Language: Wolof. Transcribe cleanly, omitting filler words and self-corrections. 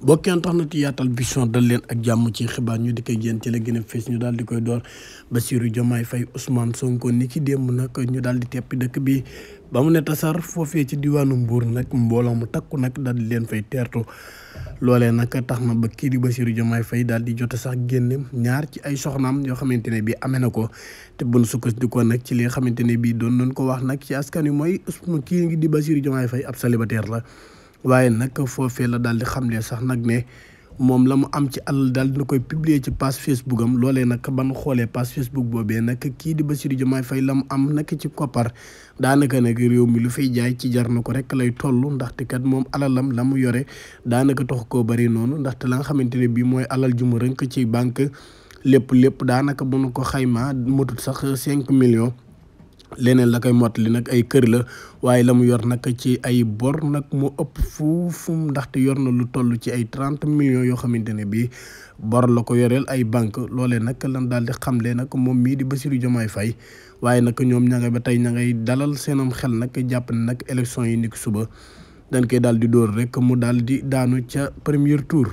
bokkeen tax na ci Yaatal Vision dal leen ak jàmm ci xibaar ñu di koy génn ci la gën a fees ñu daal di koy door Bassirou Diomaye Faye Ousmane Sonko ni ki démb nag ñu daal di teppi dëkk bi ba mu ne tasar foofee ci diwaanu Mbour nag mbooloo mu takku nag daal di leen fay teertu loolee nag tax na ba kii di Bassirou Diomaye Faye daal di jot sax génne ñaar ci ay soxnaam yoo xamante ne bii amee na ko te buñ sukkandikoo nag ci li nga xamante ne bii doon nañ ko wax nag ci askan wi mooy kii ngi di Bassirou Diomaye Faye ab célibataire la. waaye nag foofee la daal di xamle sax nag ne moom la mu am ci alal daal dina koy publier ci page Facebook am loolee nag ban xoolee page Facebook boobee nag kii di Bassirou Diomaye Faye la mu am nag ci koppar daanaka nag réew mi lu fay jaay ci jar na ko rek lay toll ndaxte kat moom alalam la mu yore daanaka tax koo bari noonu ndaxte la nga xamante ne bii mooy alal ju mu rënk ci banque lépp daanaka bu nu ko xaymaa motut sax 5 millions. leneen la koy mottali nag ay kër la waaye la mu yor nag ci ay bor nag mu ëpp fuufu ndaxte yor na lu toll ci ay 30 millions yoo xamante ne bii bor la ko yoreel ay banque loolee nag lan daal di xamle nag moom mii di Bassirou Diomaye Faye waaye nag ñoom ña nga ba tey ña ngay dalal seenam xel nag jàpp ne nag élection yi ni suba dañ koy daal di dóor rek mu daal di daanu ca premier tour.